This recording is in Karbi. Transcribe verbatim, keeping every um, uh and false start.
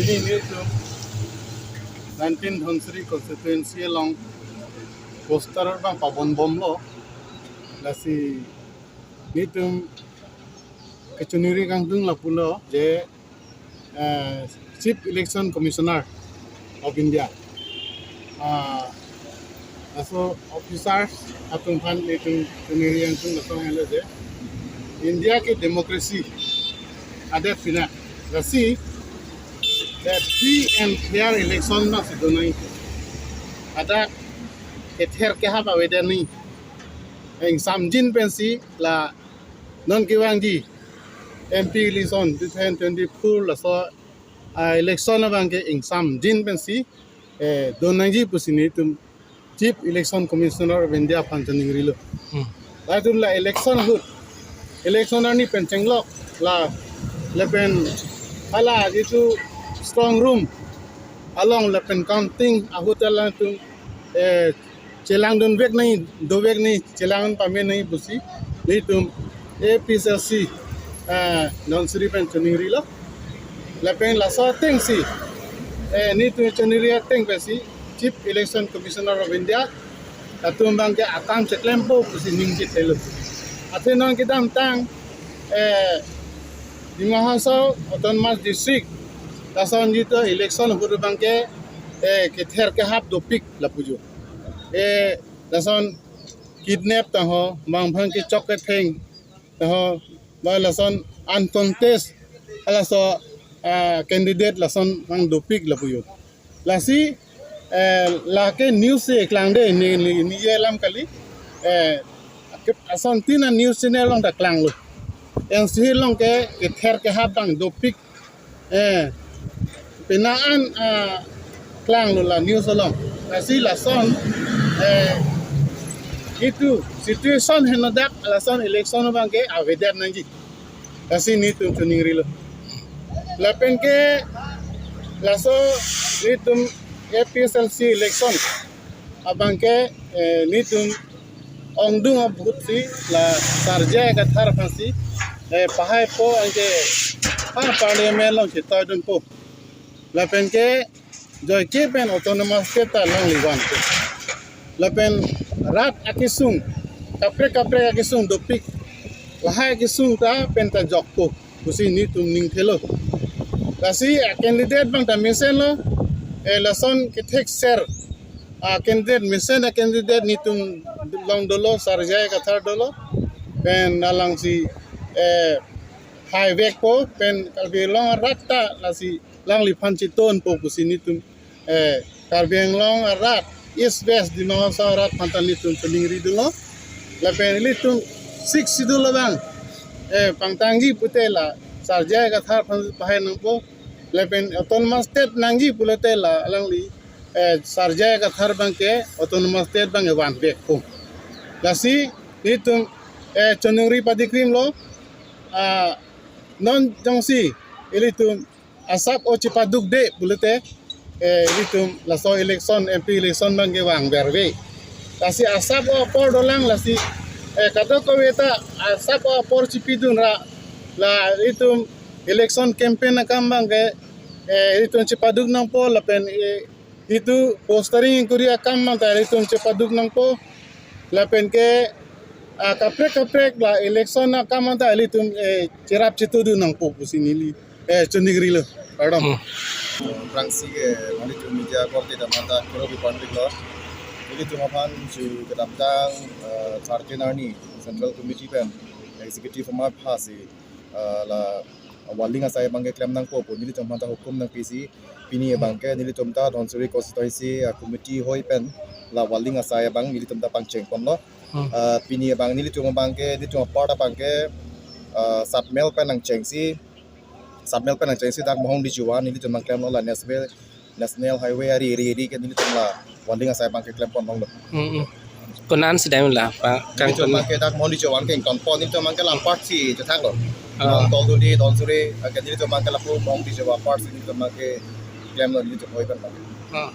Pini nelitum nineteen Dhansiri constituency along poster abang pabonbomlo. Lasi nelitum kachiningri kangtung lapulo je, eh, Chief Election Commissioner of India, ah, laso officers atum aphan nelitum chiningri kangtung laso helo je, India ke democracy adet pina, lasi the free and fair election masi do nangji. Hadak kether kehap avedet nangji. Ingsamjin pensi la non kevangji M P election two thousand twenty-four laso, ah, election abangke ingsamjin pensi, eh, do nangji pusi nelitum Chief Election Commissioner of India aphan chiningrilo. Hmm. Latum la election ahut, election arni pen chenglok la, lapen hala jitu strong room along lapen counting ahut alangtum, eh, chelangdun vek nangji, dovek nangji, chelang pame nangji pusi nelitum A P H L C, eh, Dhansiri pen chiningrilo. Lapen laso atengsi, eh, nelitum chiningri ateng pensi Chief Election Commissioner of India atum abangke akam cheklempo pusi ningje thelo. Athe non kedamtang, eh, Dima Hasao Autonomous District lason jitu election ahut abangke, eh, kether kehap dopik lapu jo. Eh, lason kidnap ta ho, bang bang kechok ketheng ta ho, ba lason uncontest, laso, ah, candidate lason bang dopik lapu jo. Lasi, eh, lake news si klang de, ne, ne, neli alam kali, eh, ke, ason tin a news channel along ta klanglo. N C along ke, kether kehap bang dopik, eh, pina an, ah, klanglo la news along. Lasi lason, eh, jitu situation henodak lason election abangke avedet nangji. Lasi nelitum chiningrilo. Lapen ke laso nelitum A P H L C election abangke, eh, nelitum ongdung abhut si la Sar J I Kathar aphansi, eh, pahaipo anke ha parliament along chetoidunpo. Lapen ke joike pen autonomous state ta longli vanpo. Lapen rat akesung, kaprek kaprek akesung dopik, lahai akesung ta pen ta jokpo pusi nelitum ning thelo. Lasi a candidate abang ta mesenlo, eh, lason kethekser a candidate mesen a candidate nelitum along dolo, Sar J I Kathar dolo, pen alangsi, eh, haivekpo, pen Karbi Anglong arat ta lasi alangliphan chetonpo pusi nelitum, eh, Karbi Anglong arat, East West Dima Hasao arat aphan ta nelitum chiningridunlo. Lapen ilitum Sixth Schedule abang, eh, pangtangji pute la Sar J I Kathar aphan pahai nangpo. Lapen autonomous state nangji pulote la alangli, eh, Sar J I Kathar abangke autonomous state abangke vanvekpo. Lasi nelitum, eh, chiningri padikrimlo, ah, non jongsi ilitum asap o chepadukde pulote, eh, ilitum laso election, M P election abangke vangverve. Lasi asap o apor dolang lasi, eh, kadokave ta asap o apor chepidun ra la ilitum election campaign akam abangke, eh, ilitum chepaduk nangpo lapen, eh, jitu postering inquiry akam abang ta ilitum chepaduk nangpo. Lapen ke, ah, kaprek kaprek la election akam abang ta ilitum, eh, cherap chetudun nangpo pusi neli, eh, chiningrilo. Pardon. Hmm. Prangsi ke, mani tu media korte ta mata kero bi pandik lo. Nelitum aphan ju kedamtang, eh, thirteen arni Central Committee pen Executive amar phasi, eh, la Walling asai abangke klem nangpo pu nelitum aphan ta hukum nangpisi, pini abangke nelitum ta Dhansiri constituency, ah, committee hoi pen la Walling asai abang nelitum ta pangchengponlo. Hmm. Ah, pini abang nelitum abangke, nelitum apar abangke, ah, Satmel pen nangchengsi, Satmel pen nangchengsi dak Mohong Dijuwa nelitum abang klemlo, la National, National Highway ari ari ari ke nelitum la Walling asai abangke klemponlonglo. Hmm, hmm. Konat si dam la pa kang nelitum abangke dak Mohong Dijuwa ke ingtonpon, nelitum abangke la part si chethaklo. Ah. Tol Duli, Dhansiri, ah, ke nelitum abangke lapu Mohong Dijuwa part si nelitum abangke klemlo nelitum hoi pen abangke. Ah.